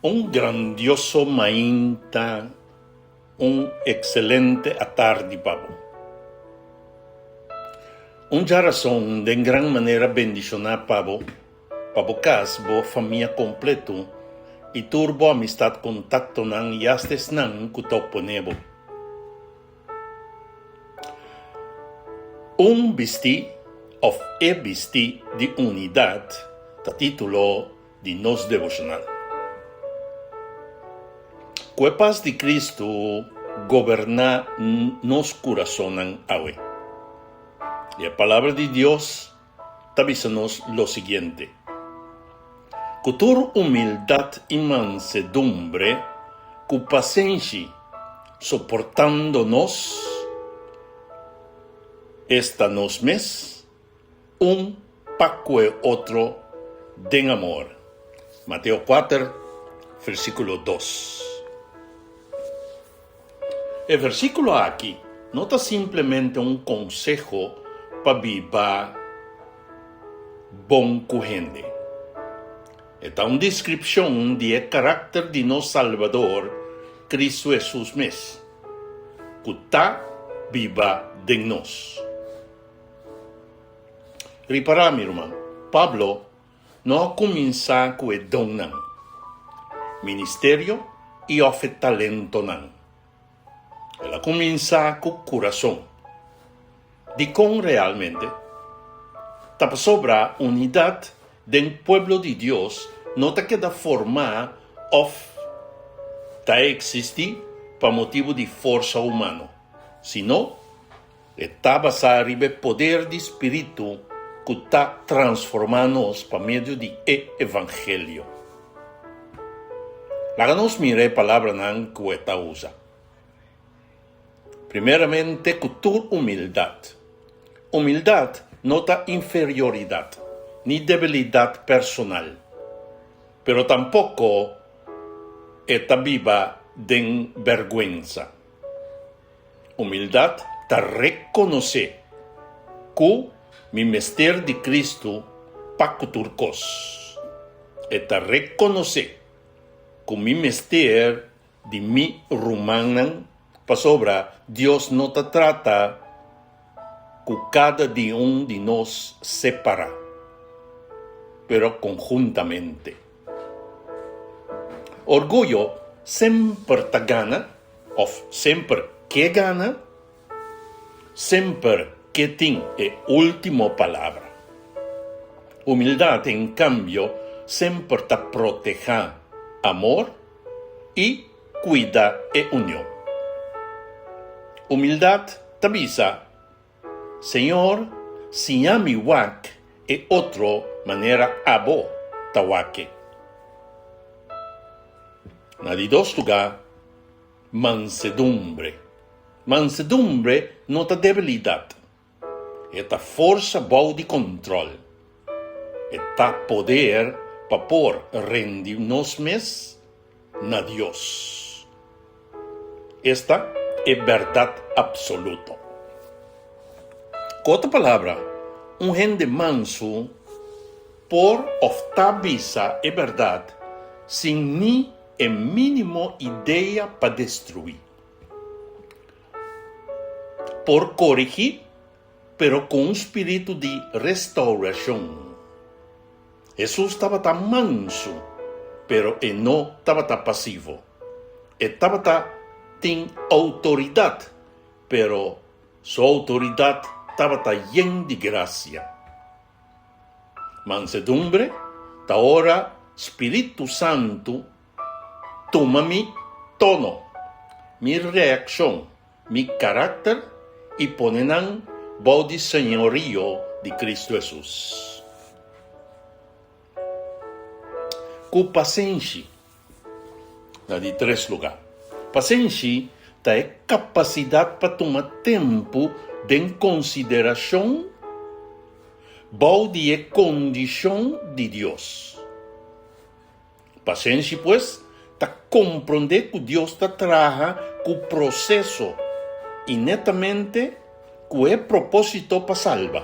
Un grandioso mainta, un excelente atardi pa bo. Un djarason den gran manera bendiciona pa bo, pa bo cas, bo famia completo y tur bo amistad contactonan y hasta esnan cu ta opone bo. Un bistí of e bistí di unidad ta titulo di nos devoshonal. Ku e pas di Kristu goberná nos kurasonnan awe. I e Palabra di Dios ta bisa nos lo siguiente, Ku tur humildat i mansedumbre, ku pasenshi, soportando nos, esta nos mes, Un pa ku e otro den amor. Mateo kuater, versíkulo dos. E versíkulo aki no ta simplemente un konseho pa biba bon ku hende. E ta un deskripshon di e karakter di nos Salbador, Kristu Hesus mes, ku ta biba den nos. Ripará, mi ruman, Pablo no a kuminsá ku e donnan, ministerio i òf e talentonan. El a kuminsá ku kurason. Dikon realmente? Ta pasobra unidat den pueblo di Dios no ta keda formá òf ta eksistí pa motibu di forsa humano, sino E ta basá riba e poder di spiritu ku ta transformá nos pa medio di e evangelio. Laga nos mira e palabranan ku e ta usa. Primeramente ku tur humildat. Humildat no ta inferioridat ni debilidat personal, pero tampoko e ta biba den bèrgwensa. Humildat ta rekonosé ku mi mester di Kristu pa ku tur kos. E ta rekonosé ku mi mester di mi rumannan pasobra Dios no ta trata ku kada di un di nos separá, pero konhuntamente. Orguyo semper ta gana Of semper ke gana, semper ke tin e ultimo palabra. Humildad, en cambio, semper ta proteha amor y cuida e union. Humildad ta bisa, Señor, siña mi wak e otro manera abo ta wak e. Na di dos lugá, mansedumbre. Mansedumbre no ta debilidat. E ta forsa bou di kontròl. E ta poder pa por rendi nos mes na Dios. Esta e bèrdat apsoluto. Ku otro palabra, un hende mansu por òf ta bisa e bèrdat sin ni e mínimo idea pa destruí. Por korigí, pero ku un spiritu di restaurashon. Hesus tabata mansu, pero e no tabata pasivo. E tabata tin outoridat, pero su outoridat tabata yen di grasia. Mansedumbre ta ora Spiritu Santu tuma mi tono, mi reakshon, mi karakter i pone nan bou di señorio di Kristu Hesus. Ku pasenshi. Na di tres lugá, pasenshi ta e kapasidat pa tuma tempu den konsiderashon bou di e kondishon di Dios. Pasenshi, pues, ta komprondé ku Dios ta traha ku proseso i netamente ku e propósito pa salba.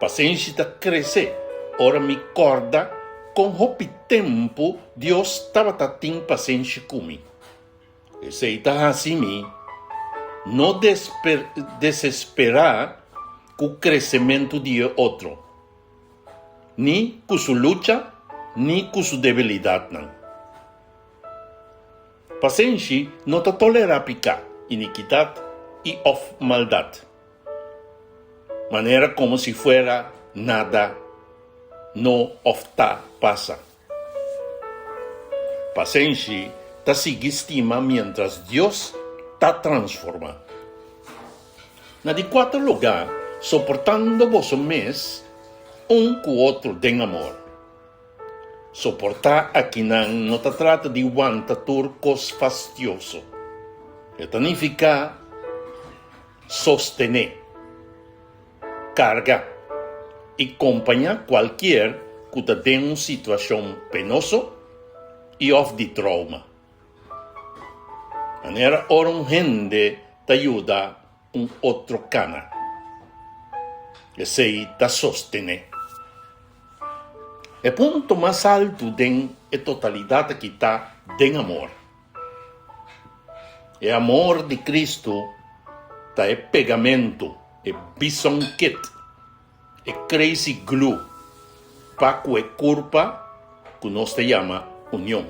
Pasenshi ta krese ora mi kòrda. kon hopi tempu Dios tabata tin pasenshi ku mi. Esei ta hasi mi no desesperá ku kresementu di e otro, ni ku su lucha ni ku su debilidatnan. Pasenshi no ta tolerá piká, inikidat i òf maldat. Manera komo si fuera nada no òf ta pasa. Pasenshi ta sigui stima miéntras Dios ta transformá. Na di kuater lugá, soportando boso mes un ku otro den amor. Soportá akinan no ta trata di wanta tur kos fastioso. E ta nifiká sostené. Karga i kompañá kualkier ku ta den un situashon penoso i òf di trouma. Manera ora un hende ta yuda un otro kana, esei ta sostené. E punto mas altu den e totalidat aki ta den amor. E amor di Cristo ta e pegamento, e bison kit, e crazy glue pa cu e curpa cu nos ta yama union.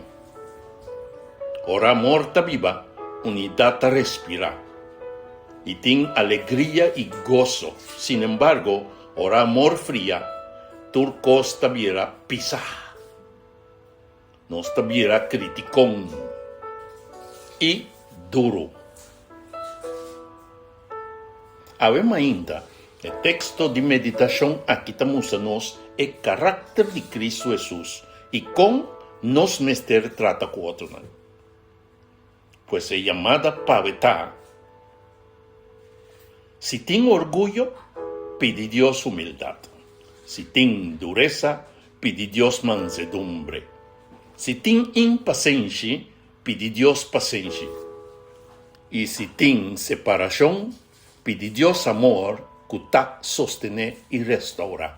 Ora amor ta biba, unidad ta respira y tin alegria y goso. Sin embargo, ora amor fria, tur cos ta bira pisa. Nos ta bira criticon y duro. Awe mainta, e texto di meditacion aki ta mustra nos e caracter di Cristo Jesus y con nos mester trata cu otronan. Pues e yamada p'awe ta, Si tin orguyo, pidi Dios humildad. Si tin duresa, pidi Dios mansedumbre. Si tin impasenshi, pidi Dios pasenshi. I si tin separashon, pidi Dios amor ku ta sostené i restourá.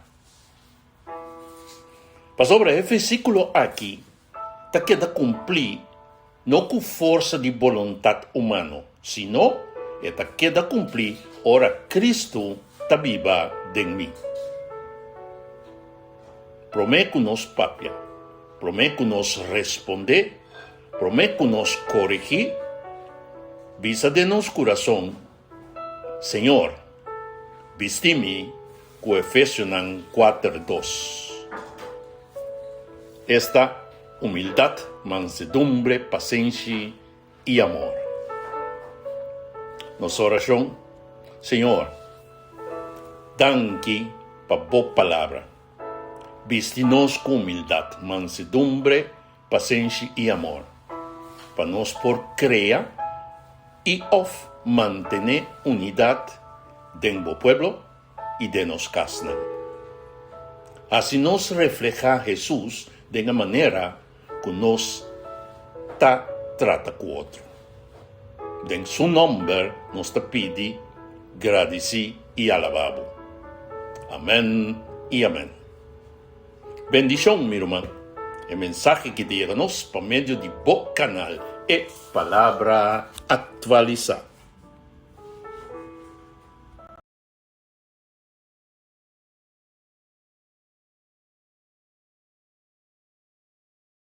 Pasobra e versíkulo aki ta keda kumplí no ku forsa di boluntat humano, sino e ta keda kumplí ora Kristu ta biba den mi. Promé ku nos papia, promé ku nos respondé, promé ku nos korigí, bisa den nos kurason, Señor, bisti mi ku Efesionan kuater dos. Esta, humildat, mansedumbre, pasenshi i amor. Nos orashon, Señor, danki pa Bo Palabra. Bisti nos ku humildat, mansedumbre, pasenshi i amor, pa nos por krea i òf mantené unidat den Bo pueblo i den nos kasnan. Hasi nos reflehá Hesus den e manera ku nos ta trata ku otro. Den Su nòmber nos ta pidi, gradisí i alabá Bo. Amèn i amèn. Bendishon, mi ruman. E mensahe ki ta yega nos pa medio di bo kanal E Palabra Aktualisá.